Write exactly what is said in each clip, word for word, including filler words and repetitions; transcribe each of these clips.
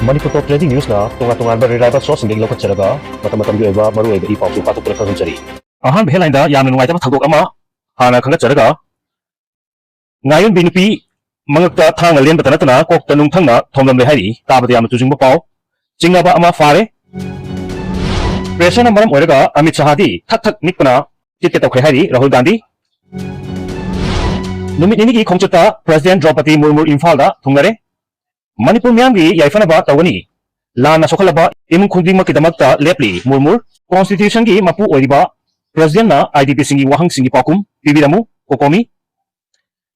ꯃꯅꯤꯄꯨꯔ ꯇꯣꯞ trending ꯅ꯭ꯌꯨꯁꯅ ꯇꯣꯉꯥꯟ ꯇꯣꯉꯥꯟꯕ reliable ꯁꯣꯔꯁꯁꯤꯡꯗꯒꯤ ꯂꯧꯈꯠꯆꯔꯒ ꯃꯇꯝ ꯃꯇꯝꯒꯤ ꯑꯣꯏꯕ ꯃꯔꯨꯑꯣꯏꯕ ꯏ ꯄꯥꯎꯁꯨ ꯄꯥꯊꯣꯛꯇꯨꯅ ꯈꯪꯍꯟꯖꯔꯤ꯫ ꯑꯍꯥꯟꯕ ꯍꯦꯗꯂꯥꯏꯟꯗ ꯌꯥꯝꯅ ꯅꯨꯡꯉꯥꯏꯇꯕ ꯊꯧꯗꯣꯛ ꯑꯃ ꯍꯥꯟꯅ ꯈꯪꯒꯠꯆꯔꯒ, ꯉꯥꯌꯣꯟꯕꯤ ꯅꯨꯄꯤ ꯃꯉꯛꯇ ꯊꯥꯡꯅ ꯂꯦꯟꯕꯇ ꯅꯠꯇꯅ ꯀꯣꯛꯇ ꯅꯨꯡ ꯊꯪꯅ ꯊꯣꯝꯂꯝꯂꯦ ꯍꯥꯏꯔꯤ꯫ ꯇꯥꯕꯗ ꯌꯥꯝꯅ ꯇꯨꯖꯨꯡꯕ ꯄꯥꯎ꯫ ꯆꯤꯡꯅꯕ ꯑꯃ ꯐꯥꯔꯦ꯫ ꯄ꯭ꯔꯦꯁꯔꯅ ꯃꯔꯝ ꯑꯣꯏꯔꯒ ꯑꯃꯤꯠ ꯁꯍꯥꯗꯤ ꯊꯛ ꯊꯛ ꯅꯤꯛꯄꯅ ꯇꯤꯠꯀꯦ ꯇꯧꯈ꯭ꯔꯦ ꯍꯥꯏꯔꯤ ꯔꯥꯍꯨꯜ ꯒꯥꯟꯙꯤ꯫ ꯅꯨꯃꯤꯠ ꯅꯤꯅꯤꯒꯤ ꯈꯣꯡꯆꯠꯇ ꯄ꯭ꯔꯁꯤꯗꯦꯟ ꯗ꯭ꯔꯧꯄꯗꯤ ꯃꯨꯔꯃꯨ ꯏꯝꯐꯥꯜꯗ ꯊꯨꯡꯂꯔꯦ꯫ ꯃꯅꯤꯄꯨꯔ ꯃꯤꯌꯥꯝꯒꯤ ꯌꯥꯏꯐꯅꯕ ꯇꯧꯒꯅꯤ꯫ ꯂꯥꯟꯅ ꯁꯣꯛꯍꯜꯂꯕ ꯏꯃꯨꯡ ꯈꯨꯗꯤꯡꯃꯛꯀꯤꯗꯃꯛꯇ ꯂꯦꯞꯂꯤ ꯃꯨꯔꯃꯨ꯫ ꯀꯣꯟꯁꯇꯤꯇ꯭ꯌꯨꯁꯟꯒꯤ ꯃꯄꯨ ꯑꯣꯏꯔꯤꯕ ꯄ꯭ꯔꯁꯤꯗꯦꯟꯅ ꯑꯥꯏ ꯗꯤ ꯄꯤꯁꯤꯡꯒꯤ ꯋꯥꯍꯪꯁꯤꯡꯒꯤ ꯄꯥꯎꯈꯨꯝ ꯄꯤꯕꯤꯔꯝꯃꯨ ꯀꯣꯀꯣꯃꯤ꯫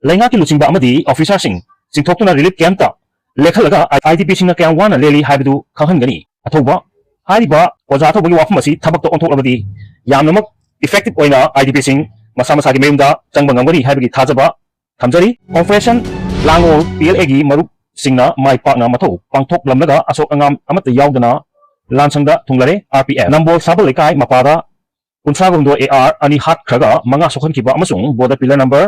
ꯂꯩꯉꯥꯛꯀꯤ ꯂꯨꯆꯤꯡꯕ ꯑꯃꯗꯤ ꯑꯣꯐꯤꯁꯥꯔꯁꯤꯡ ꯆꯤꯡꯊꯣꯛꯇꯨꯅ ꯔꯤꯂꯤꯐ ꯀꯦꯝꯞꯇ ꯂꯦꯛꯍꯜꯂꯒ ꯑꯥꯏ ꯗꯤ ꯄꯤꯁꯤꯡꯅ ꯀꯌꯥꯝ ꯋꯥꯅ ꯂꯦꯜꯂꯤ ꯍꯥꯏꯕꯗꯨ ꯈꯪꯍꯟꯒꯅꯤ꯫ ꯑꯊꯧꯕ꯫ ꯍꯥꯏꯔꯤꯕ ꯑꯣꯖꯥ ꯑꯊꯧꯕꯒꯤ ꯋꯥꯐꯝ ꯑꯁꯤ ꯊꯕꯛꯇ ꯑꯣꯟꯊꯣꯛꯂꯕꯗꯤ ꯌꯥꯝꯅꯃꯛ ꯏꯐꯦꯛꯇꯤꯚ ꯑꯣꯏꯅ ꯑꯥꯏ ꯗꯤ ꯄꯤꯁꯤꯡ ꯃꯁꯥ ꯃꯁꯥꯒꯤ ꯃꯌꯨꯝꯗ ꯆꯪꯕ ꯉꯝꯒꯅꯤ ꯍꯥꯏꯕꯒꯤ ꯊꯥꯖꯕ ꯊꯝꯖꯔꯤ꯫ ꯑꯣꯄꯔꯦꯁꯟ ꯂꯥꯡꯒꯣꯜ ꯄꯤ ꯑꯦꯜ ꯑꯦꯒꯤ ꯃꯔꯨꯞꯁꯤꯡꯅ ꯃꯥꯏ ꯄꯥꯛꯅ ꯃꯊꯧ ꯄꯥꯡꯊꯣꯛꯂꯝꯂꯒ ꯑꯁꯣꯛ ꯑꯉꯥꯝ ꯑꯃꯠꯇ ꯌꯥꯎꯗꯅ ꯂꯥꯟꯁꯪꯗ ꯊꯨꯡꯂꯔꯦ꯫ ꯑꯥꯔ ꯄꯤ ꯑꯦꯐ ꯅꯝꯕꯣꯜ ꯁꯥꯕꯜ ꯂꯩꯀꯥꯏ ꯃꯄꯥꯗ ꯀꯨꯟꯊ꯭ꯔꯥ ꯍꯨꯝꯗꯣꯏ ꯑꯦ ꯑꯥꯔ ꯑꯅꯤ ꯍꯥꯠꯈ꯭ꯔꯒ ꯃꯉꯥ ꯁꯣꯛꯍꯟꯈꯤꯕ ꯑꯃꯁꯨꯡ border pillar number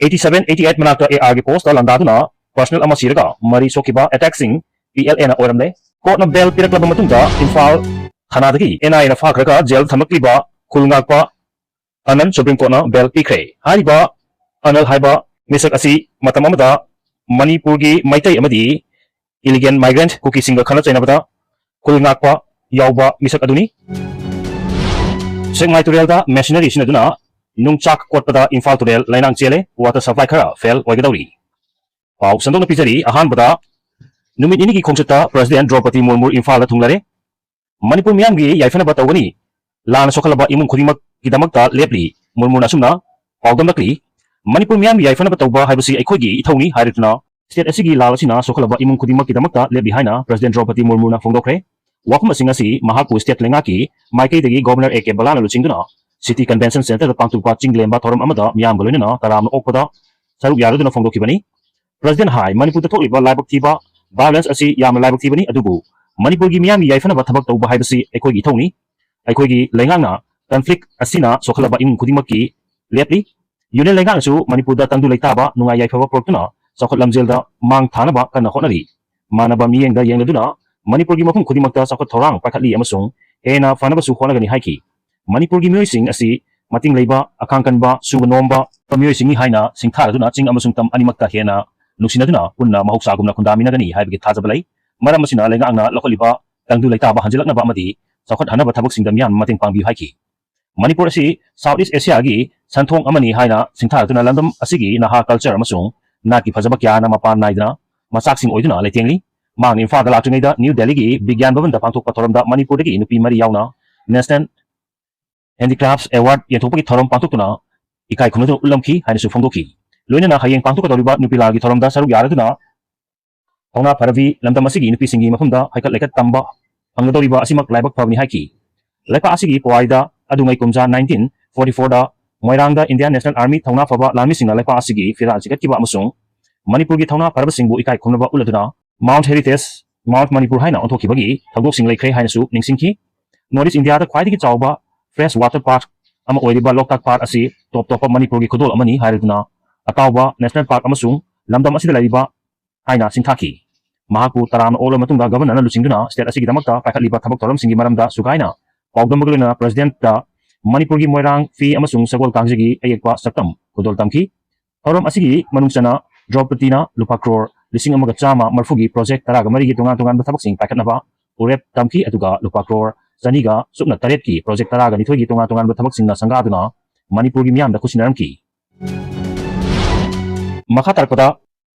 eighty seven, eighty eight ꯃꯅꯥꯛꯇ ꯑꯦ ꯑꯥꯔꯒꯤ ꯄꯣꯁꯇ ꯂꯥꯟꯗꯥꯗꯨꯅ ꯄꯔꯁꯅꯦꯜ ꯑꯃ ꯁꯤꯔꯒ ꯃꯔꯤ ꯁꯣꯛꯈꯤꯕ ꯑꯦꯇꯦꯛꯁꯤꯡ ꯄꯤ ꯑꯦꯜ ꯑꯦꯅ ꯑꯣꯏꯔꯝꯂꯦ꯫ ꯀꯣꯔꯠꯅ ꯕꯦꯜ ꯄꯤꯔꯛꯂꯕ ꯃꯇꯨꯡꯗ ꯏꯝꯐꯥꯜ ꯊꯥꯅꯥꯗꯒꯤ ꯑꯦꯟ ꯑꯥꯏ ꯑꯦꯅ ꯐꯥꯈ꯭ꯔꯒ ꯖꯦꯜ ꯊꯝꯂꯛꯂꯤꯕ ꯈꯨꯜ ꯉꯥꯛꯄ ꯑꯅꯟ ꯁꯨꯄ꯭ꯔꯤꯝ ꯀꯣꯔꯠꯅ ꯕꯦꯜ ꯄꯤꯈ꯭ꯔꯦ꯫ ꯍꯥꯏꯔꯤꯕ ꯑꯅꯜ ꯍꯥꯏꯕ ꯃꯤꯁꯛ ꯑꯁꯤ ꯃꯇꯝ ꯑꯃꯗ ꯃꯅꯤꯄꯨꯔꯒꯤ ꯃꯩꯇꯩ ꯑꯃꯗꯤ ꯏꯂꯤꯒꯦꯟ ꯃꯥꯏꯒ꯭ꯔꯦꯟꯠ ꯀꯨꯀꯤꯁꯤꯡꯒ ꯈꯠꯅ ꯆꯩꯅꯕꯗ ꯈꯨꯜ ꯉꯥꯛꯄ ꯌꯥꯎꯕ ꯃꯤꯁꯛ ꯑꯗꯨꯅꯤ꯫ ꯁꯦꯛꯃꯥꯏ ꯇꯨꯔꯦꯜꯗ ꯃꯦꯁꯤꯅꯔꯤ ꯁꯤꯖꯤꯟꯅꯗꯨꯅ ꯅꯨꯡꯆꯥꯛ ꯀꯣꯠꯄꯗ ꯏꯝꯐꯥꯜ ꯇꯨꯔꯦꯜ ꯂꯩꯅꯥꯡ ꯆꯦꯜꯂꯦ꯫ ꯋꯥꯇꯔ ꯁꯄ꯭ꯂꯥꯏ ꯈꯔ ꯐꯦꯜ ꯑꯣꯏꯒꯗꯧꯔꯤ꯫ ꯄꯥꯎ ꯁꯟꯗꯣꯛꯅ ꯄꯤꯖꯔꯤ꯫ ꯑꯍꯥꯟꯕꯗ, ꯅꯨꯃꯤꯠ ꯅꯤꯅꯤꯒꯤ ꯈꯣꯡꯆꯠꯇ ꯄ꯭ꯔꯁꯤꯗꯦꯟ ꯗ꯭ꯔꯧꯄꯗꯤ ꯃꯨꯔꯃꯨ ꯏꯝꯐꯥꯜꯗ ꯊꯨꯡꯂꯔꯦ꯫ ꯃꯅꯤꯄꯨꯔ ꯃꯤꯌꯥꯝꯒꯤ ꯌꯥꯏꯐꯅꯕ ꯇꯧꯒꯅꯤ꯫ ꯂꯥꯟꯅ ꯁꯣꯛꯍꯜꯂꯕ ꯏꯃꯨꯡ ꯈꯨꯗꯤꯡꯃꯛꯀꯤꯗꯃꯛꯇ ꯂꯦꯞꯂꯤ꯫ ꯃꯨꯔꯃꯨꯅ ꯑꯁꯨꯝꯅ ꯄꯥꯎꯗꯝꯂꯛꯂꯤ, "ꯃꯅꯤꯄꯨꯔ ꯃꯤꯌꯥꯝꯒꯤ ꯌꯥꯏꯐꯅꯕ ꯇꯧꯕ ꯍꯥꯏꯕꯁꯤ ꯑꯩꯈꯣꯏꯒꯤ ꯏꯊꯧꯅꯤ ꯍꯥꯏꯔꯗꯨꯅ ꯁ꯭ꯇꯦꯠ ꯑꯁꯤꯒꯤ ꯂꯥꯜ ꯑꯁꯤꯅ ꯁꯣꯛꯍꯜꯂꯕ ꯏꯃꯨꯡ ꯈꯨꯗꯤꯡꯃꯛꯀꯤꯗꯃꯛꯇ ꯂꯦꯞꯂꯤ" ꯍꯥꯏꯅ ꯄ꯭ꯔꯁꯤꯗꯦꯟ ꯗ꯭ꯔꯧꯄꯗꯤ ꯃꯨꯔꯃꯨꯅ ꯐꯣꯡꯗꯣꯛꯈ꯭ꯔꯦ꯫ ꯋꯥꯐꯝꯁꯤꯡ ꯑꯁꯤ ꯃꯍꯥꯛꯄꯨ ꯁ꯭ꯇꯦꯠ ꯂꯩꯉꯥꯛꯀꯤ ꯃꯥꯏꯀꯩꯗꯒꯤ ꯒꯣꯕꯔꯅꯔ ꯑꯦ ꯀꯦ ꯕꯂꯥꯅ ꯂꯨꯆꯤꯡꯗꯨꯅ ꯁꯤꯇꯤ ꯀꯟꯚꯦꯟꯁꯟ ꯁꯦꯟꯇꯔꯗ ꯄꯥꯡꯊꯣꯛꯄ ꯆꯤꯡ ꯂꯦꯝꯕ ꯊꯧꯔꯝ ꯑꯃꯗ ꯃꯤꯌꯥꯝꯒ ꯂꯣꯏꯅꯅ ꯇꯔꯥꯝꯅ ꯑꯣꯛꯄꯗ ꯁꯔꯨꯛ ꯌꯥꯔꯗꯨꯅ ꯐꯣꯡꯗꯣꯛꯈꯤꯕꯅꯤ꯫ ꯄ꯭ꯔꯁꯤꯗꯦꯟ ꯍꯥꯏ, ꯃꯅꯤꯄꯨꯔꯗ ꯊꯣꯛꯂꯤꯕ ꯂꯥꯏꯕꯛ ꯊꯤꯕ ꯚꯥꯏꯑꯣꯂꯦꯟꯁ ꯑꯁꯤ ꯌꯥꯝꯅ ꯂꯥꯏꯕꯛ ꯊꯤꯕꯅꯤ, ꯑꯗꯨꯕꯨ ꯃꯅꯤꯄꯨꯔꯒꯤ ꯃꯤꯌꯥꯝꯒꯤ ꯌꯥꯏꯐꯅꯕ ꯊꯕꯛ ꯇꯧꯕ ꯍꯥꯏꯕꯁꯤ ꯑꯩꯈꯣꯏꯒꯤ ꯏꯊꯧꯅꯤ꯫ ꯑꯩꯈꯣꯏꯒꯤ ꯂꯩꯉꯥꯛꯅ ꯀꯟꯐ꯭ꯂꯤꯛ ꯑꯁꯤꯅ ꯁꯣꯛꯍꯜꯂꯕ ꯏꯃꯨꯡ ꯈꯨꯗꯤꯡꯃꯛꯀꯤ ꯂꯦꯞꯂꯤ꯫ ꯌꯨꯅꯤꯌꯟ ꯂꯩꯉꯥꯛꯅꯁꯨ ꯃꯅꯤꯄꯨꯔꯗ ꯇꯪꯗꯨ ꯂꯩꯇꯥꯕ, ꯅꯨꯡꯉꯥꯏ ꯌꯥꯏꯐꯕ ꯄꯨꯔꯛꯇꯨꯅ ꯆꯥꯎꯈꯠ ꯂꯝꯖꯦꯜꯗ ꯃꯥꯡ ꯊꯥꯅꯕ ꯀꯟꯅ ꯍꯣꯠꯅꯔꯤ꯫ ꯃꯥꯟꯅꯕ ꯃꯤꯠꯌꯦꯡꯗ ꯌꯦꯡꯂꯗꯨꯅ ꯃꯅꯤꯄꯨꯔꯒꯤ ꯃꯐꯝ ꯈꯨꯗꯤꯡꯃꯛꯇ ꯆꯥꯎꯈꯠ ꯊꯧꯔꯥꯡ ꯄꯥꯏꯈꯠꯂꯤ ꯑꯃꯁꯨꯡ ꯍꯦꯟꯅ ꯐꯅꯕꯁꯨ ꯍꯣꯠꯅꯒꯅꯤ ꯍꯥꯏꯈꯤ꯫ ꯃꯅꯤꯄꯨꯔꯒꯤ ꯃꯤꯑꯣꯏꯁꯤꯡ ꯑꯁꯤ ꯃꯇꯤꯡ ꯂꯩꯕ, ꯑꯈꯥꯡ ꯀꯟꯕ, ꯁꯨꯕ ꯅꯣꯝꯕ ꯃꯤꯑꯣꯏꯁꯤꯡꯅꯤ ꯍꯥꯏꯅ ꯁꯤꯡꯊꯥꯔꯗꯨꯅ ꯆꯤꯡ ꯑꯃꯁꯨꯡ ꯇꯝ ꯑꯅꯤꯃꯛꯇ ꯍꯦꯟꯅ ꯅꯨꯡꯁꯤꯅꯗꯨꯅ ꯄꯨꯟꯅ ꯃꯍꯧꯁꯥꯒꯨꯝꯅ ꯈꯨꯟꯗꯥꯃꯤꯟꯅꯒꯅꯤ ꯍꯥꯏꯕꯒꯤ ꯊꯥꯖꯕ ꯂꯩ꯫ ꯃꯔꯝ ꯑꯁꯤꯅ ꯂꯩꯉꯥꯛꯅ ꯂꯧꯈꯠꯂꯤꯕ ꯇꯪꯗꯨ ꯂꯩꯇꯥꯕ ꯍꯟꯖꯤꯜꯂꯛꯅꯕ ꯑꯃꯗꯤ ꯆꯥꯎꯈꯠꯍꯟꯅꯕ ꯊꯕꯛꯁꯤꯡꯗ ꯃꯤꯌꯥꯝꯅ ꯃꯇꯦꯡ ꯄꯥꯡꯕꯤꯌꯨ ꯍꯥꯏꯈꯤ꯫ ꯃꯅꯤꯄꯨꯔ ꯑꯁꯤ South East Asiaꯒꯤ ꯁꯦꯟꯊꯣꯡ ꯑꯃꯅꯤ ꯍꯥꯏꯅ ꯁꯤꯡꯊꯥꯔꯗꯨꯅ ꯂꯝꯗꯝ ꯑꯁꯤꯒꯤ ꯅꯍꯥ culture ꯑꯃꯁꯨꯡ ꯅꯥꯠꯀꯤ ꯐꯖꯕ ꯀꯌꯥꯅ ꯃꯄꯥꯟ ꯅꯥꯏꯗꯅ ꯃꯆꯥꯛꯁꯤꯡ ꯑꯣꯏꯗꯨꯅ ꯂꯩꯇꯦꯡꯂꯤ꯫ ꯃꯍꯥꯛꯅ ꯏꯝꯐꯥꯜꯗ ꯂꯥꯛꯇ꯭ꯔꯤꯉꯩꯗ ꯅ꯭ꯌꯨ ꯗꯦꯜꯂꯤꯒꯤ ꯕꯤꯒ꯭ꯌꯥꯟ ꯚꯕꯟꯗ ꯄꯥꯡꯊꯣꯛꯄ ꯊꯧꯔꯝꯗ ꯃꯅꯤꯄꯨꯔꯗꯒꯤ ꯅꯨꯄꯤ ꯃꯔꯤ ꯌꯥꯎꯅ National Handicrafts Award ꯌꯦꯟꯊꯣꯛꯄꯒꯤ ꯊꯧꯔꯝ ꯄꯥꯡꯊꯣꯛꯇꯨꯅ ꯏꯀꯥꯏ ꯈꯨꯝꯅꯗꯨꯅ ꯎꯠꯂꯝꯈꯤ ꯍꯥꯏꯅꯁꯨ ꯐꯣꯡꯗꯣꯛꯈꯤ꯫ ꯂꯣꯏꯅꯅ ꯍꯌꯦꯡ ꯄꯥꯡꯊꯣꯛꯀꯗꯧꯔꯤꯕ ꯅꯨꯄꯤ ꯂꯥꯜꯒꯤ ꯊꯧꯔꯝꯗ ꯁꯔꯨꯛ ꯌꯥꯔꯗꯨꯅ ꯊꯧꯅꯥ ꯐꯔꯕꯤ ꯂꯝꯗꯝ ꯑꯁꯤꯒꯤ ꯅꯨꯄꯤꯁꯤꯡꯒꯤ ꯃꯐꯝꯗ ꯍꯩꯀꯠ ꯂꯩꯀꯠ ꯇꯝꯕ ꯐꯪꯒꯗꯧꯔꯤꯕ ꯑꯁꯤꯃꯛ ꯂꯥꯏꯕꯛ ꯐꯕꯅꯤ ꯍꯥꯏꯈꯤ꯫ ꯂꯩꯄꯥꯛ ꯑꯁꯤꯒꯤ ꯄꯨꯋꯥꯔꯤꯗ ꯑꯗꯨꯉꯩ ꯀꯨꯝꯖꯥ nineteen forty fourꯗ ꯃꯣꯏꯔꯥꯡꯗ Indian National Army ꯊꯧꯅꯥ ꯐꯕ ꯂꯥꯟꯃꯤꯁꯤꯡꯅ ꯂꯩꯄꯥꯛ ꯑꯁꯤꯒꯤ ꯐꯤꯔꯥꯜ ꯆꯤꯡꯈꯠꯈꯤꯕ ꯑꯃꯁꯨꯡ ꯃꯅꯤꯄꯨꯔꯒꯤ ꯊꯧꯅꯥ ꯐꯔꯕꯁꯤꯡꯕꯨ ꯏꯀꯥꯏ ꯈꯨꯝꯅꯕ ꯎꯠꯂꯗꯨꯅ Mount Heritage, Mount Manipur ꯍꯥꯏꯅ ꯑꯣꯟꯊꯣꯛꯈꯤꯕꯒꯤ ꯊꯧꯗꯣꯛꯁꯤꯡ ꯂꯩꯈ꯭ꯔꯦ ꯍꯥꯏꯅꯁꯨ ꯅꯤꯡꯁꯤꯡꯈꯤ꯫ North East Indiaꯗ ꯈ꯭ꯋꯥꯏꯗꯒꯤ ꯆꯥꯎꯕ fresh water park ꯑꯃ ꯑꯣꯏꯔꯤꯕ ꯂꯣꯛꯇꯥꯛ park ꯑꯁꯤ ꯇꯣꯞ ꯇꯣꯞꯄ ꯃꯅꯤꯄꯨꯔꯒꯤ ꯈꯨꯗꯣꯜ ꯑꯃꯅꯤ ꯍꯥꯏꯔꯗꯨꯅ ꯑꯇꯥꯎꯕ national park ꯑꯃꯁꯨꯡ ꯂꯝꯗꯝ ꯑꯁꯤꯗ ꯂꯩꯔꯤꯕ ꯍꯥꯏꯅ ꯁꯤꯡꯊꯥꯈꯤ꯫ ꯃꯍꯥꯛꯄꯨ ꯇꯔꯥꯝꯅ ꯑꯣꯛꯂꯕ ꯃꯇꯨꯡꯗ ꯒꯕꯔꯅꯔꯅ ꯂꯨꯆꯤꯡꯗꯨꯅ state ꯑꯁꯤꯒꯤꯗꯃꯛꯇ ꯄꯥꯏꯈꯠꯂꯤꯕ ꯊꯕꯛ ꯊꯧꯔꯝꯁꯤꯡꯒꯤ ꯃꯔꯝꯗ ꯁꯨꯒꯥꯏꯅ ꯄꯥꯎꯗꯝꯕꯒ ꯂꯣꯏꯅꯅ presidentꯇ ꯃꯅꯤꯄꯨꯔꯒꯤ ꯃꯣꯏꯔꯥꯡ, ꯐꯤ ꯑꯃꯁꯨꯡ ꯁꯒꯣꯜ ꯀꯥꯡꯖꯩꯒꯤ ꯑꯌꯦꯛꯄ ꯁꯛꯇꯝ ꯈꯨꯗꯣꯜ ꯇꯝꯈꯤ꯫ ꯊꯧꯔꯝ ꯑꯁꯤꯒꯤ ꯃꯅꯨꯡ ꯆꯟꯅ ꯗ꯭ꯔꯧꯄꯗꯤꯅ ꯂꯨꯄꯥ ꯀ꯭ꯔꯣꯔ ꯂꯤꯁꯤꯡ ꯑꯃꯒ ꯆꯥꯝꯃ ꯃꯔꯤꯐꯨꯒꯤ project ꯇꯔꯥꯒ ꯃꯔꯤꯒꯤ ꯇꯣꯉꯥꯟ ꯇꯣꯉꯥꯟꯕ ꯊꯕꯛꯁꯤꯡ ꯄꯥꯏꯈꯠꯅꯕ ꯋꯥꯔꯦꯞ ꯇꯝꯈꯤ, ꯑꯗꯨꯒ ꯂꯨꯄꯥ ꯀ꯭ꯔꯣꯔ ꯆꯅꯤꯒ ꯁꯨꯞꯅ ꯇꯔꯦꯠꯀꯤ project ꯇꯔꯥꯒ ꯅꯤꯊꯣꯏꯒꯤ ꯇꯣꯉꯥꯟ ꯇꯣꯉꯥꯟꯕ ꯊꯕꯛꯁꯤꯡꯅ ꯁꯪꯒꯥꯗꯨꯅ ꯃꯅꯤꯄꯨꯔꯒꯤ ꯃꯤꯌꯥꯝꯗ ꯈꯨꯠꯁꯤꯟꯅꯔꯝꯈꯤ꯫ ꯃꯈꯥ ꯇꯥꯔꯛꯄꯗ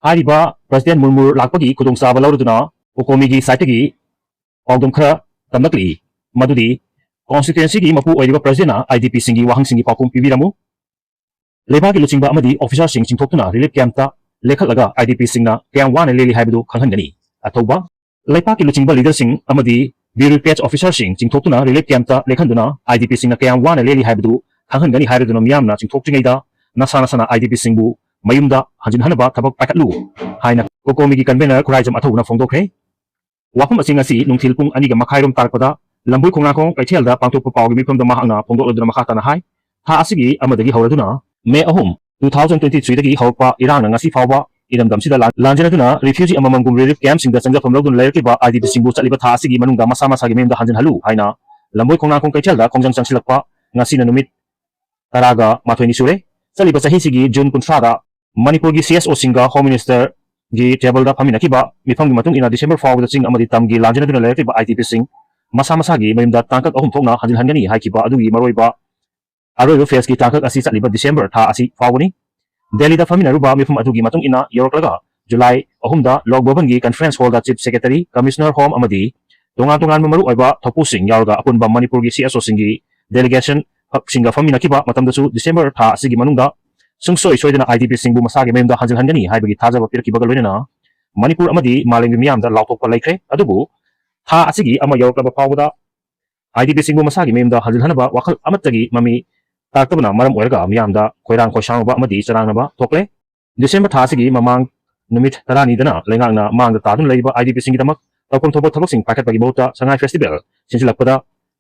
ꯍꯥꯏꯔꯤꯕ President ꯃꯨꯔꯃꯨ ꯂꯥꯛꯄꯒꯤ ꯈꯨꯗꯣꯡꯆꯥꯕ ꯂꯧꯔꯗꯨꯅ ꯀꯣꯀꯣꯃꯤꯒꯤ sideꯇꯒꯤ ꯄꯥꯎꯗꯝ ꯈꯔ ꯇꯝꯂꯛꯂꯤ, ꯃꯗꯨꯗꯤ constituencyꯒꯤ ꯃꯄꯨ ꯑꯣꯏꯔꯤꯕ presidentꯅ IDPꯁꯤꯡꯒꯤ ꯋꯥꯍꯪꯁꯤꯡꯒꯤ ꯄꯥꯎꯈꯨꯝ ꯄꯤꯕꯤꯔꯝꯃꯨ꯫ ꯂꯩꯕꯥꯛꯀꯤ ꯂꯨꯆꯤꯡꯕ ꯑꯃꯗꯤ officerꯁꯤꯡ ꯆꯤꯡꯊꯣꯛꯇꯨꯅ relief campꯇ ꯂꯦꯛꯈꯠꯂꯒ IDPꯁꯤꯡꯅ ꯀꯌꯥꯝ ꯋꯥꯅ ꯂꯦꯜꯂꯤ ꯍꯥꯏꯕꯗꯨ ꯈꯪꯍꯟꯒꯅꯤ꯫ ꯑꯊꯧꯕ ꯂꯩꯄꯥꯛꯀꯤ ꯂꯨꯆꯤꯡꯕ leaderꯁꯤꯡ ꯑꯃꯗꯤ bureaucrats officerꯁꯤꯡ ꯆꯤꯡꯊꯣꯛꯇꯨꯅ relief campꯇ ꯂꯦꯛꯍꯟꯗꯨꯅ IDPꯁꯤꯡꯅ ꯀꯌꯥꯝ ꯋꯥꯅ ꯂꯦꯜꯂꯤ ꯍꯥꯏꯕꯗꯨ ꯈꯪꯍꯟꯒꯅꯤ ꯍꯥꯏꯔꯗꯨꯅ ꯃꯤꯌꯥꯝꯅ ꯆꯤꯡꯊꯣꯛꯇ꯭ꯔꯤꯉꯩꯗ ꯅꯁꯥ ꯅꯁꯥꯅ IDPꯁꯤꯡꯕꯨ ꯃꯌꯨꯝꯗ ꯍꯟꯖꯤꯟꯍꯟꯅꯕ ꯊꯕꯛ ꯄꯥꯏꯈꯠꯂꯨ ꯍꯥꯏꯅ ꯀꯣꯀꯣꯃꯤꯒꯤ convener ꯈꯨꯔꯥꯏꯖꯝ ꯑꯊꯧꯕꯅ ꯐꯣꯡꯗꯣꯛꯈ꯭ꯔꯦ꯫ ꯋꯥꯐꯝ ꯑꯁꯤꯡ ꯑꯁꯤ ꯅꯨꯡꯊꯤꯜ ꯄꯨꯡ ꯑꯅꯤꯒ ꯃꯈꯥꯏꯔꯣꯝ ꯇꯥꯔꯛꯄꯗ ꯂꯝꯕꯣꯏ ꯈꯣꯡꯅꯥꯡꯈꯣꯡ ꯀꯩꯊꯦꯜꯗ ꯄꯥꯡꯊꯣꯛꯄ ꯄꯥꯎꯒꯤ ꯃꯤꯐꯝꯗ ꯃꯍꯥꯛꯅ ꯐꯣꯡꯗꯣꯛꯂꯗꯨꯅ ꯃꯈꯥ ꯇꯥꯅ ꯍꯥꯏ, ꯊꯥ ꯑꯁꯤꯒꯤ ꯑꯃꯗꯒꯤ ꯍꯧꯔꯗꯨꯅ ꯃꯦ ꯑꯍꯨꯝ, two thousand twenty threeꯗꯒꯤ ꯍꯧꯔꯛꯄ ꯏꯔꯥꯡꯅ ꯉꯁꯤ ꯐꯥꯎꯕ ꯏꯔꯝꯗꯝꯁꯤꯗ ꯂꯥꯟ-, ꯂꯥꯟꯖꯦꯟꯅꯗꯨꯅ refugee ꯑꯃꯃꯝꯒꯨꯝ relief camp ꯁꯤꯡꯗ ꯆꯪꯖꯐꯝ ꯂꯧꯗꯨꯅ ꯂꯩꯔꯛꯂꯤꯕ IDP ꯁꯤꯡꯕꯨ ꯆꯠꯂꯤꯕ ꯊꯥ ꯑꯁꯤꯒꯤ ꯃꯅꯨꯡꯗ ꯃꯁꯥ ꯃꯁꯥꯒꯤ ꯃꯌꯨꯝꯗ ꯍꯟꯖꯤꯜꯍꯜꯂꯨ ꯍꯥꯏꯅ ꯂꯝꯕꯣꯏ ꯈꯣꯡꯅꯥꯡꯈꯣꯡ ꯀꯩꯊꯦꯜꯗ ꯈꯣꯡꯖꯪ ꯆꯪꯁꯤꯜꯂꯛꯄ ꯉꯁꯤꯅ ꯅꯨꯃꯤꯠ ꯇꯔꯥꯒ ꯃꯥꯊꯣꯏꯅꯤ ꯁꯨꯔꯦ꯫ ꯆꯠꯂꯤꯕ ꯆꯍꯤꯁꯤꯒꯤ ꯖꯨꯟ ꯀꯨꯟꯊ꯭ꯔꯥꯗ ꯃꯅꯤꯄꯨꯔꯒꯤ CSO ꯁꯤꯡꯒ Home Minister ꯒꯤ table ꯗ ꯐꯝꯃꯤꯟꯅꯈꯤꯕ ꯃꯤꯐꯝꯒꯤ ꯃꯇꯨꯡ ꯏꯟꯅ December ꯐꯥꯎꯕꯗ ꯆꯤꯡ ꯑꯃꯗꯤ ꯇꯝꯒꯤ ꯂꯥꯟꯖꯦꯟꯅꯗꯨꯅ ꯂꯩꯔꯛꯂꯤꯕ IDP ꯁꯤꯡ ꯃꯁꯥ ꯃꯁꯥꯒꯤ ꯃꯌꯨꯝꯗ ꯇꯥꯡꯀꯛ ꯑꯍꯨꯝ ꯊꯣꯛꯅ ꯍꯟꯖꯤꯜꯍꯟꯒꯅꯤ ꯍꯥꯏꯈꯤꯕ ꯑꯗꯨꯒꯤ ꯃꯔꯨꯑꯣꯏꯕ ꯑꯔꯣꯏꯕ phase ꯀꯤ ꯇꯥꯡꯀꯛ ꯑꯁꯤ ꯆꯠꯂꯤꯕ December ꯊꯥ ꯑꯁꯤ ꯐꯥꯎꯕꯅꯤ꯫ ꯗꯦꯜꯂꯤꯗ ꯐꯝꯃꯤꯟꯅꯔꯨꯕ ꯃꯤꯐꯝ ꯑꯗꯨꯒꯤ ꯃꯇꯨꯡ ꯏꯟꯅ ꯌꯧꯔꯛꯂꯒ ꯖꯨꯂꯥꯏ ꯑꯍꯨꯝꯗ ꯂꯣꯛ ꯚꯕꯟꯒꯤ conference hall ꯗ Chief Secretary, Commissioner Home ꯑꯃꯗꯤ ꯇꯣꯉꯥꯟ ꯇꯣꯉꯥꯟꯕ ꯃꯔꯨꯑꯣꯏꯕ ꯊꯧꯄꯨꯁꯤꯡ ꯌꯥꯎꯔꯒ ꯑꯄꯨꯟꯕ ꯃꯅꯤꯄꯨꯔꯒꯤ CSO ꯁꯤꯡꯒꯤ delegation ꯁꯤꯡꯒ ꯐꯝꯃꯤꯟꯅꯈꯤꯕ ꯃꯇꯝꯗꯁꯨ December ꯊꯥ ꯑꯁꯤꯒꯤ ꯃꯅꯨꯡꯗ ꯁꯨꯡꯁꯣꯏ ꯁꯣꯏꯗꯅ IDP ꯁꯤꯡꯕꯨ ꯃꯁꯥꯒꯤ ꯃꯌꯨꯝꯗ ꯍꯟꯖꯤꯜꯍꯟꯒꯅꯤ ꯍꯥꯏꯕꯒꯤ ꯊꯥꯖꯕ ꯄꯤꯔꯛꯈꯤꯕꯒ ꯂꯣꯏꯅꯅ ꯃꯅꯤꯄꯨꯔ ꯑꯃꯗꯤ ꯃꯥꯂꯦꯝꯒꯤ ꯃꯤꯌꯥꯝꯗ ꯂꯥꯎꯊꯣꯛꯄ ꯂꯩꯈ꯭ꯔꯦ꯫ ꯑꯗꯨꯕꯨ ꯊꯥ ꯑꯁꯤꯒꯤ ꯑꯃ ꯌꯧꯔꯛꯂꯕ ꯐꯥꯎꯕꯗ IDP ꯁꯤꯡꯕꯨ ꯃꯁꯥꯒꯤ ꯃꯌꯨꯝꯗ ꯍꯟꯖꯤꯜꯍꯟꯅꯕ ꯋꯥꯈꯜ ꯑꯃꯠꯇꯒꯤ ꯃꯃꯤ ꯇꯥꯔꯛꯇꯕꯅ ꯃꯔꯝ ꯑꯣꯏꯔꯒ ꯃꯤꯌꯥꯝꯗ ꯈꯣꯏꯔꯥꯡ ꯈꯣꯏꯁꯥꯎꯅꯕ ꯑꯃꯗꯤ ꯆꯔꯥꯡꯅꯕ ꯊꯣꯛꯂꯦ꯫ December ꯊꯥ ꯑꯁꯤꯒꯤ ꯃꯃꯥꯡ ꯅꯨꯃꯤꯠ ꯇꯔꯥꯅꯤꯗꯅ ꯂꯩꯉꯥꯛꯅ ꯃꯥꯡꯗ ꯇꯥꯗꯨꯅ ꯂꯩꯔꯤꯕ IDP ꯁꯤꯡꯒꯤꯗꯃꯛ ꯇꯧꯐꯝ ꯊꯣꯛꯄ ꯊꯕꯛꯁꯤꯡ ꯄꯥꯏꯈꯠꯄꯒꯤ ꯃꯍꯨꯠꯇ ꯁꯉꯥꯏ festival ꯁꯤꯟꯖꯤꯜꯂꯛꯄꯗ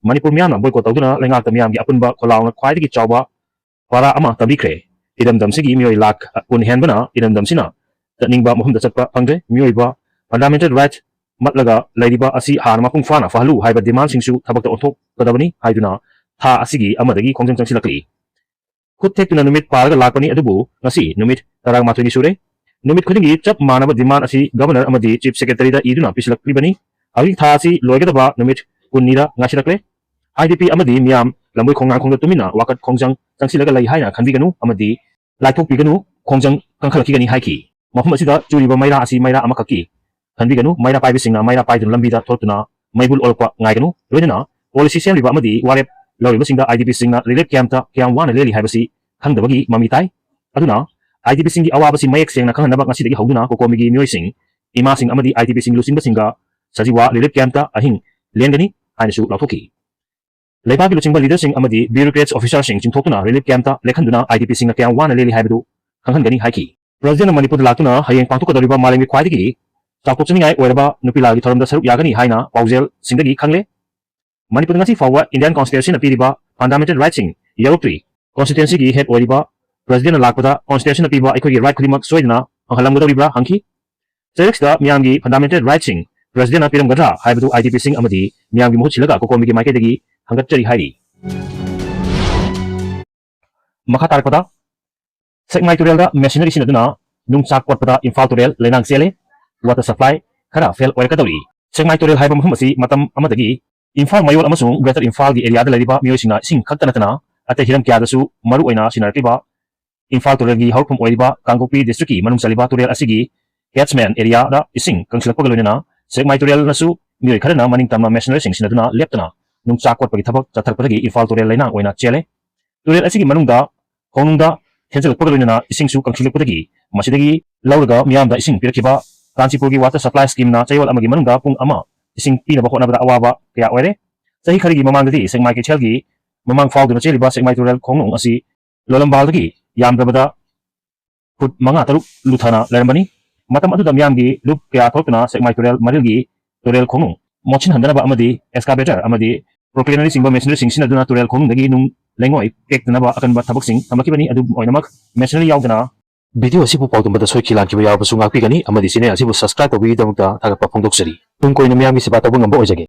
ꯃꯅꯤꯄꯨꯔ ꯃꯤꯌꯥꯝꯅ boycott ꯇꯧꯗꯨꯅ ꯂꯩꯉꯥꯛꯇ ꯃꯤꯌꯥꯝꯒꯤ ꯑꯄꯨꯟꯕ ꯈꯣꯜꯂꯥꯎꯅ ꯈ꯭ꯋꯥꯏꯗꯒꯤ ꯆꯥꯎꯕ ꯄꯥꯔꯥ ꯑꯃ ꯇꯝꯕꯤꯈ꯭ꯔꯦ꯫ ꯏꯔꯝꯗꯝꯁꯤꯒꯤ ꯃꯤꯑꯣꯏ ꯂꯥꯈ ꯀꯨꯟ ꯍꯦꯟꯕꯅ ꯏꯔꯝꯗꯝꯁꯤꯅ ꯆꯠꯅꯤꯡꯕ ꯃꯐꯝꯗ ꯆꯠꯄ ꯐꯪꯗ꯭ꯔꯦ꯫ ꯃꯤꯑꯣꯏꯕ fundamental right ꯃꯠꯂꯒ ꯂꯩꯔꯤꯕ ꯑꯁꯤ ꯍꯥꯟꯅ ꯃꯄꯨꯡ ꯐꯥꯅ ꯐꯍꯜꯂꯨ ꯍꯥꯏꯕ demand ꯁꯤꯡꯁꯨ ꯊꯕꯛꯇ ꯑꯣꯟꯊꯣꯛꯀꯗꯕꯅꯤ ꯍꯥꯏꯗꯨꯅ ꯊꯥ ꯑꯁꯤꯒꯤ ꯑꯃꯗꯒꯤ ꯈꯣꯡꯖꯪ ꯆꯪꯁꯤꯜꯂꯛꯂꯤ꯫ ꯈꯨꯠ ꯊꯦꯛꯇꯨꯅ ꯅꯨꯃꯤꯠ ꯄꯥꯔꯒ ꯂꯥꯛꯄꯅꯤ, ꯑꯗꯨꯕꯨ ꯉꯁꯤ ꯅꯨꯃꯤꯠ ꯇꯔꯥꯃꯥꯊꯣꯏꯅꯤ ꯁꯨꯔꯦ꯫ ꯅꯨꯃꯤꯠ ꯈꯨꯗꯤꯡꯒꯤ ꯆꯞ ꯃꯥꯟꯅꯕ demand ꯑꯁꯤ Governor ꯑꯃꯗꯤ Chief Secretary ꯗ ꯏꯗꯨꯅ ꯄꯤꯁꯤꯜꯂꯛꯂꯤꯕꯅꯤ꯫ ꯍꯧꯖꯤꯛ ꯊꯥ ꯑꯁꯤ ꯂꯣꯏꯒꯗꯕ ꯅꯨꯃꯤꯠ ꯀꯨꯟꯅꯤꯗ ꯉꯥꯏꯁꯤꯜꯂꯛꯂꯦ꯫ IDP ꯑꯃꯗꯤ ꯃꯤꯌꯥꯝ ꯂꯝꯕꯣꯏ ꯈꯣꯡꯅꯥꯡꯈꯣꯡꯗ ꯇꯨꯃꯤꯟꯅ ꯋꯥꯀꯠ ꯈꯣꯡꯖꯪ ꯆꯪꯁꯤꯜꯂꯒ ꯂꯩ ꯍꯥꯏꯅ ꯈꯟꯕꯤꯒꯅꯨ ꯑꯃꯗꯤ ꯂꯥꯏꯊꯣꯛꯄꯤꯒꯅꯨ, ꯈꯣꯡꯖꯪ ꯀꯟꯈꯠꯂꯛꯈꯤꯒꯅꯤ ꯍꯥꯏꯈꯤ꯫ ꯃꯐꯝ ꯑꯁꯤꯗ ꯆꯨꯔꯤꯕ ꯃꯩꯔꯥ ꯑꯁꯤ ꯃꯩꯔꯥ ꯑꯃꯈꯛꯀꯤ ꯈꯟꯕꯤꯒꯅꯨ, ꯃꯩꯔꯥ ꯄꯥꯏꯕꯁꯤꯡꯅ ꯃꯩꯔꯥ ꯄꯥꯏꯗꯨꯅ ꯂꯝꯕꯤꯗ ꯊꯣꯛꯇꯨꯅ ꯃꯩꯕꯨꯜ ꯑꯣꯜꯂꯛꯄ ꯉꯥꯏꯒꯅꯨ꯫ ꯂꯣꯏꯅꯅ policy ꯁꯦꯝꯂꯤꯕ ꯑꯃꯗꯤ ꯋꯥꯔꯦꯞ ꯂꯧꯔꯤꯕꯁꯤꯡꯗ IDP ꯁꯤꯡꯅ relief camp ꯇ ꯀꯌꯥꯝ ꯋꯥꯅ ꯂꯦꯜꯂꯤ ꯍꯥꯏꯕꯁꯤ ꯈꯪꯗꯕꯒꯤ ꯃꯃꯤ ꯇꯥꯏ꯫ ꯑꯗꯨꯅ IDP ꯁꯤꯡꯒꯤ ꯑꯋꯥꯕꯁꯤ ꯃꯌꯦꯛ ꯁꯦꯡꯅ ꯈꯪꯍꯟꯅꯕ ꯉꯁꯤꯗꯒꯤ ꯍꯧꯗꯨꯅ ꯀꯣꯀꯣꯃꯤꯒꯤ ꯃꯤꯑꯣꯏꯁꯤꯡ, ꯏꯃꯥꯁꯤꯡ ꯑꯃꯗꯤ IDP ꯁꯤꯡ ꯂꯨꯆꯤꯡꯕꯁꯤꯡꯒ ꯁꯖꯤꯋꯥ relief camp ꯇ ꯑꯍꯤꯡ ꯂꯦꯟꯒꯅꯤ ꯍꯥꯏꯅꯁꯨ ꯂꯥꯎꯊꯣꯛꯈꯤ꯫ ꯂꯩꯕꯥꯛꯀꯤ ꯂꯨꯆꯤꯡꯕ leader ꯁꯤꯡ ꯑꯃꯗꯤ bureaucrats officer ꯁꯤꯡ ꯆꯤꯡꯊꯣꯛꯇꯨꯅ relief camp ꯇ ꯂꯦꯛꯍꯟꯗꯨꯅ IDP ꯁꯤꯡꯅ ꯀꯌꯥꯝ ꯋꯥꯅ ꯂꯦꯜꯂꯤ ꯍꯥꯏꯕꯗꯨ ꯈꯪꯍꯟꯒꯅꯤ ꯍꯥꯏꯈꯤ꯫ President ꯅ ꯃꯅꯤꯄꯨꯔꯗ ꯂꯥꯛꯇꯨꯅ ꯍꯌꯦꯡ ꯄꯥꯡꯊꯣꯛꯀꯗꯧꯔꯤꯕ ꯃꯥꯂꯦꯝꯒꯤ ꯈ꯭ꯋꯥꯏꯗꯒꯤ ꯆꯥꯎꯊꯣꯛꯆꯅꯤꯡꯉꯥꯏ ꯑꯣꯏꯔꯕ ꯅꯨꯄꯤ ꯂꯥꯜꯒꯤ ꯊꯧꯔꯝꯗ ꯁꯔꯨꯛ ꯌꯥꯒꯅꯤ ꯍꯥꯏꯅ ꯄꯥꯎꯖꯦꯜꯁꯤꯡꯗꯒꯤ ꯈꯪꯂꯦ꯫ ꯃꯅꯤꯄꯨꯔꯗ ꯉꯁꯤ ꯐꯥꯎꯕ Indian Constitution ꯅ ꯄꯤꯔꯤꯕ fundamental right ꯁꯤꯡ ꯌꯧꯔꯛꯇ꯭ꯔꯤ꯫ Constituency ꯒꯤ head ꯑꯣꯏꯔꯤꯕ President ꯅ ꯂꯥꯛꯄꯗ Constitution ꯅ ꯄꯤꯕ ꯑꯩꯈꯣꯏꯒꯤ right ꯈꯨꯗꯤꯡꯃꯛ ꯁꯣꯏꯗꯅ ꯐꯪꯍꯜꯂꯝꯒꯗꯧꯔꯤꯕ꯭ꯔꯥ ꯍꯪꯈꯤ꯫ ꯆꯩꯔꯛꯁꯤꯗ ꯃꯤꯌꯥꯝꯒꯤ fundamental rightꯁꯤꯡ Presidentꯅ ꯄꯤꯔꯝꯒꯗ꯭ꯔꯥ ꯍꯥꯏꯕꯗꯨ IDPꯁꯤꯡ ꯑꯃꯗꯤ ꯃꯤꯌꯥꯝꯒꯤ ꯃꯍꯨꯠ ꯁꯤꯜꯂꯒ COCOMIꯒꯤ ꯃꯥꯏꯀꯩꯗꯒꯤ ꯍꯪꯒꯠꯆꯔꯤ ꯍꯥꯏꯔꯤ꯫ ꯃꯈꯥ ꯇꯥꯔꯛꯄꯗ, ꯁꯦꯛꯃꯥꯏ ꯇꯨꯔꯦꯜꯗ machinery ꯁꯤꯖꯤꯟꯅꯗꯨꯅ ꯅꯨꯡ ꯆꯥꯛ ꯀꯣꯠꯄꯗ ꯏꯝꯐꯥꯜ ꯇꯨꯔꯦꯜ ꯂꯩꯅꯥꯡ ꯆꯦꯜꯂꯦ꯫ Water supply ꯈꯔ fail ꯑꯣꯏꯔꯛꯀꯗꯧꯔꯤ꯫ ꯁꯦꯛꯃꯥꯏ ꯇꯨꯔꯦꯜ ꯍꯥꯏꯕ ꯃꯐꯝ ꯑꯁꯤ ꯃꯇꯝ ꯑꯃꯗꯒꯤ ꯏꯝꯐꯥꯜ ꯃꯌꯣꯜ ꯑꯃꯁꯨꯡ Greater ꯏꯝꯐꯥꯜꯒꯤ areaꯗ ꯂꯩꯔꯤꯕ ꯃꯤꯑꯣꯏꯁꯤꯡꯅ ꯏꯁꯤꯡ ꯈꯛꯇ ꯅꯠꯇꯅ ꯑꯇꯩ ꯍꯤꯔꯝ ꯀꯌꯥꯗꯁꯨ ꯃꯔꯨ ꯑꯣꯏꯅ ꯁꯤꯖꯤꯟꯅꯔꯛꯂꯤꯕ ꯏꯝꯐꯥꯜ ꯇꯨꯔꯦꯜꯒꯤ ꯍꯧꯔꯛꯐꯝ ꯑꯣꯏꯔꯤꯕ ꯀꯥꯡꯄꯣꯛꯄꯤ districtꯀꯤ ꯃꯅꯨꯡ ꯆꯜꯂꯤꯕ ꯇꯨꯔꯦꯜ ꯑꯁꯤꯒꯤ catchment areaꯗ ꯏꯁꯤꯡ ꯀꯪꯁꯤꯜꯂꯛꯄꯒ ꯂꯣꯏꯅꯅ ꯁꯦꯛꯃꯥꯏ ꯇꯨꯔꯦꯜꯅꯁꯨ ꯃꯤꯑꯣꯏ ꯈꯔꯅ ꯃꯅꯤꯡ ꯇꯝꯅ machineryꯁꯤꯡ ꯁꯤꯖꯤꯟꯅꯗꯨꯅ ꯂꯦꯞꯇꯅ ꯅꯨꯡ ꯆꯥꯛ ꯀꯣꯠꯄꯒꯤ ꯊꯕꯛ ꯆꯠꯊꯔꯛꯄꯗꯒꯤ ꯏꯝꯐꯥꯜ ꯇꯨꯔꯦꯜ ꯂꯩꯅꯥꯡ ꯑꯣꯏꯅ ꯆꯦꯜꯂꯦ꯫ ꯇꯨꯔꯦꯜ ꯑꯁꯤꯒꯤ ꯃꯅꯨꯡꯗ ꯈꯣꯡꯅꯨꯡꯗ ꯊꯦꯟꯖꯤꯜꯂꯛꯄꯒ ꯂꯣꯏꯅꯅ ꯏꯁꯤꯡꯁꯨ ꯀꯪꯁꯤꯜꯂꯛꯄꯗꯒꯤ ꯃꯁꯤꯗꯒꯤ ꯂꯧꯔꯒ ꯃꯤꯌꯥꯝꯗ ꯏꯁꯤꯡ ꯄꯤꯔꯛꯈꯤꯕ ꯀꯥꯟꯆꯤꯄꯨꯔꯒꯤ water supply schemeꯅ ꯆꯌꯣꯜ ꯑꯃꯒꯤ ꯃꯅꯨꯡꯗ ꯄꯨꯡ ꯑꯃ ꯏꯁꯤꯡ ꯄꯤꯅꯕ ꯍꯣꯠꯅꯕꯗ ꯑꯋꯥꯕ ꯀꯌꯥ ꯑꯣꯏꯔꯦ꯫ ꯆꯍꯤ ꯈꯔꯒꯤ ꯃꯃꯥꯡꯗꯗꯤ ꯁꯦꯛꯃꯥꯏ ꯀꯩꯊꯦꯜꯒꯤ ꯃꯃꯥꯡ ꯐꯥꯎꯗꯨꯅ ꯆꯦꯜꯂꯤꯕ ꯁꯦꯛꯃꯥꯏ ꯇꯨꯔꯦꯜ ꯈꯣꯡꯅꯨꯡ ꯑꯁꯤ ꯂꯣꯂꯝꯕꯥꯜꯗꯒꯤ ꯌꯥꯝꯗ꯭ꯔꯕꯗ ꯐꯨꯠ ꯃꯉꯥ ꯇꯔꯨꯛ ꯂꯨꯊꯅ ꯂꯩꯔꯝꯕꯅꯤ꯫ ꯃꯇꯝ ꯑꯗꯨꯗ ꯃꯤꯌꯥꯝꯒꯤ ꯂꯨꯞ ꯀꯌꯥ ꯊꯣꯛꯇꯨꯅ ꯁꯦꯛꯃꯥꯏ ꯇꯨꯔꯦꯜ ꯃꯔꯤꯜꯒꯤ ꯇꯨꯔꯦꯜ ꯈꯣꯡꯅꯨꯡ ꯃꯣꯠꯁꯤꯟꯍꯟꯗꯅꯕ ꯑꯃꯗꯤ excavator ꯑꯃꯗꯤ crockeryꯅ ꯆꯤꯡꯕ machineryꯁꯤꯡ ꯁꯤꯖꯤꯟꯅꯗꯨꯅ ꯇꯨꯔꯦꯜ ꯈꯣꯡꯅꯨꯡꯗꯒꯤ ꯅꯨꯡ ꯂꯩꯉꯣꯏ ꯄꯦꯛꯇꯅꯕ ꯑꯀꯟꯕ ꯊꯕꯛꯁꯤꯡ ꯊꯝꯂꯛꯈꯤꯕꯅꯤ꯫ ꯑꯗꯨ ꯑꯣꯏꯅꯃꯛ machinery ꯌꯥꯎꯗꯅ video ꯑꯁꯤꯕꯨ ꯄꯥꯎꯗꯝꯕꯗ ꯁꯣꯏꯈꯤ ꯂꯥꯟꯈꯤꯕ ꯌꯥꯎꯔꯕꯁꯨ ꯉꯥꯛꯄꯤꯒꯅꯤ ꯑꯃꯗꯤ channel ꯑꯁꯤꯕꯨ subscribe ꯇꯧꯕꯤꯒꯤꯗꯃꯛꯇ ꯊꯥꯒꯠꯄ ꯐꯣꯡꯗꯣꯛꯆꯔꯤ꯫ ꯇꯨꯡ ꯀꯣꯏꯅ ꯃꯤꯌꯥꯝꯒꯤ ꯁꯦꯕꯥ ꯇꯧꯕ ꯉꯝꯕ ꯑꯣꯏꯖꯒꯦ꯫